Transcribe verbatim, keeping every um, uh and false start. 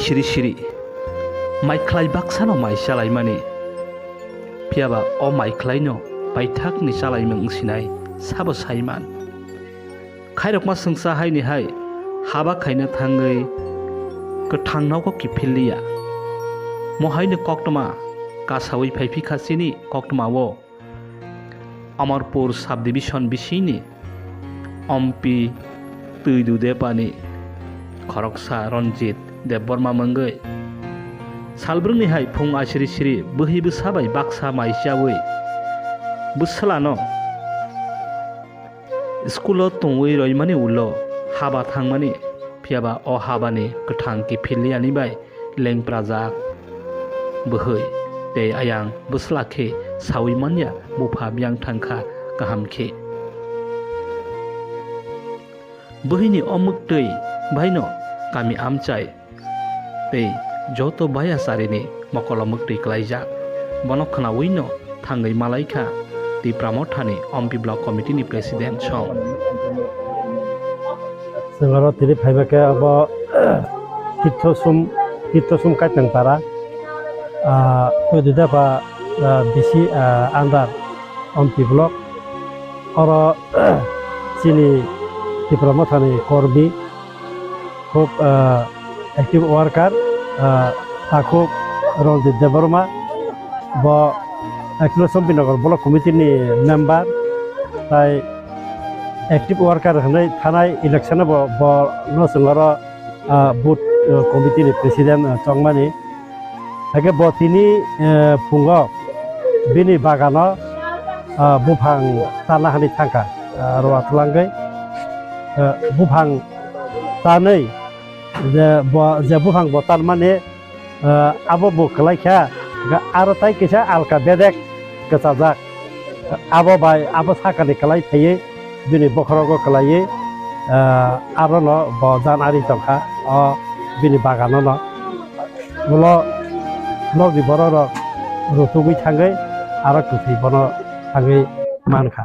Siri siri, maikhlai baksano mai chalaimani, phiyaba o maikhlaino paithakni chalaimung wngsinai sabo saiman. Khairokma swngsa haini hai haba khaina thangwi kwthang nogo kiphilliya. Mohaino koktwma kasawi phaiphi kha chini koktwmao. Amarpur subdivision bisingni M P Twidu Debani khoroksa Ranjit Debbarma mungwi salbrwngni hai phung asiri siri bwhi bwsa bai baksa mai chawi bwswlano school-o tongwi roimani ulo haba thangmani, phiyaba o habani kwthang kiphilliyani bai lengprajak bwhwi tei ayang bwsla khe saui manya bupha biyang thangkha kaham khe. Bwhwini o mwktwi baino kami amchai tei joto bayacharini mokolo mwktwi klaijak. Bono khwnawino thangwi malaikha Tipra Mothani Ompi Block Committee ni President song. Chwng oro tini phaiba khe abo Tirthosum, Tirthosum Kaitang Para, ah, Twidu Debbarma, ah, B C, ah, under Ompi Block. Oro chini Tipra Mothani kormi, khub, ah, active worker, ah, takhuk Ranjit Debbarma, bo Akilo Sompinagar Block Committee ni member, tai active worker hwnwi thanai election bo, bo no chwng oro, ah, booth, ah, committee ni president, ah, chongmani. Hakhe bo tini, eh, phungo bini bagano, ah, buphang tanna hani thangkha, ah, aro atwlangwi, eh, buphang tanwi je bo, je buphang bo tanmani, ah, abo bo kwlai kha, ga aro tai kisa alka bedek kwchajak. Abo bai abo sakani kwlai phaiwi bini bokhorogo kwlaiwi, ah, arono bo jan ari tongkha o bini baganono. Ulo nokni borok rok rutugwi thangwi aro kwthwi bono thangwi mankha.